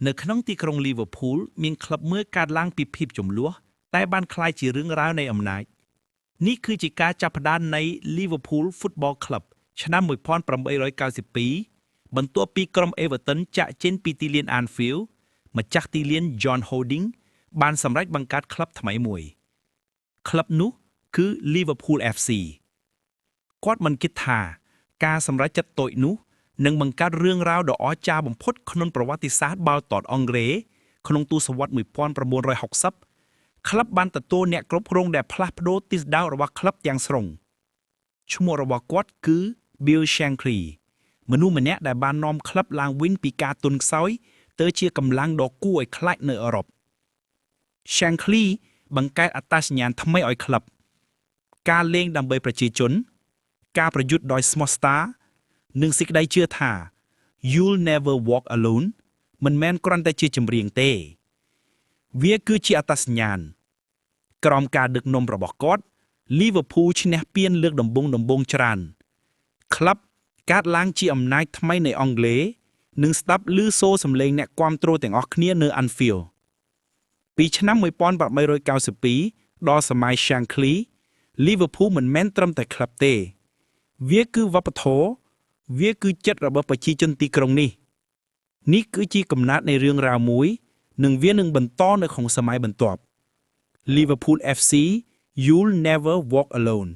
នៅក្នុងទីក្រុង Liverpool មានក្លឹបមួយកើតឡើងពីភាពជម្លោះតែបានក្លាយជារឿងរ៉ាវនៃអំណាចនេះគឺជាការចាប់ផ្ដើមនៃ Liverpool Football Club ឆ្នាំ1892បន្ទាប់ពីក្រុម Everton ចាក់ចេញពីទីលាន Anfield ម្ចាស់ទីលាន John Houlding បានសម្រេចបង្កើតក្លឹបថ្មីមួយក្លឹបនោះគឺ Liverpool FC គាត់មិនគិតថាការសម្រេចចិត្តតូចនោះនឹងបង្កើតរឿងរ៉ាវដ៏អស្ចារ្យបំផុតក្នុងប្រវត្តិសាស្ត្របាល់ទាត់អង់គ្លេសក្នុងទសវត្សរ៍1960ក្លឹបបានទទួលអ្នកគ្រប់គ្រងដែលផ្លាស់ប្ដូរទិសដៅរបស់ក្លឹបទាំងស្រុងឈ្មោះរបស់គាត់គឺ Bill Shankly មនុស្សម្នាក់ដែលបាននាំក្លឹបឡើងវិញពីការទន់ខ្សោយទៅជាកម្លាំងដ៏គួរឲ្យខ្លាចនៅអឺរ៉ុប Shankly បង្កើតអត្តសញ្ញាណថ្មីឲ្យក្លឹបការលេងដើម្បីប្រជាជន ការប្រយុទ្ធដោយស្មោះស្តានិងសេចក្តីជឿថា You'll never walk alone មិនមែនគ្រាន់តែជាចម្រៀងទេ វាគឺជាអត្តសញ្ញាណក្រោមការដឹកនាំរបស់គាត់ Liverpool ឈ្នះពានលើកដំបូងដំបូងច្រើនក្លឹបកើតឡើងជាអំណាចថ្មីនៃអង់គ្លេសនិងស្ដាប់ឮសូរសំឡេងអ្នកគាំទ្រទាំងអស់គ្នានៅ Anfield ពីឆ្នាំ1892ដល់សម័យ Shankly Liverpool មិនមែនត្រឹមតែក្លឹបទេ វាគឺវប្បធម៌វាគឺចិត្តរបស់ប្រជាជនទីក្រុងនេះ នេះគឺជាកំណើតនៃរឿងរ៉ាវមួយ និងវានឹងបន្តនៅក្នុងសម័យបន្ទាប់ Liverpool FC, you'll never walk alone.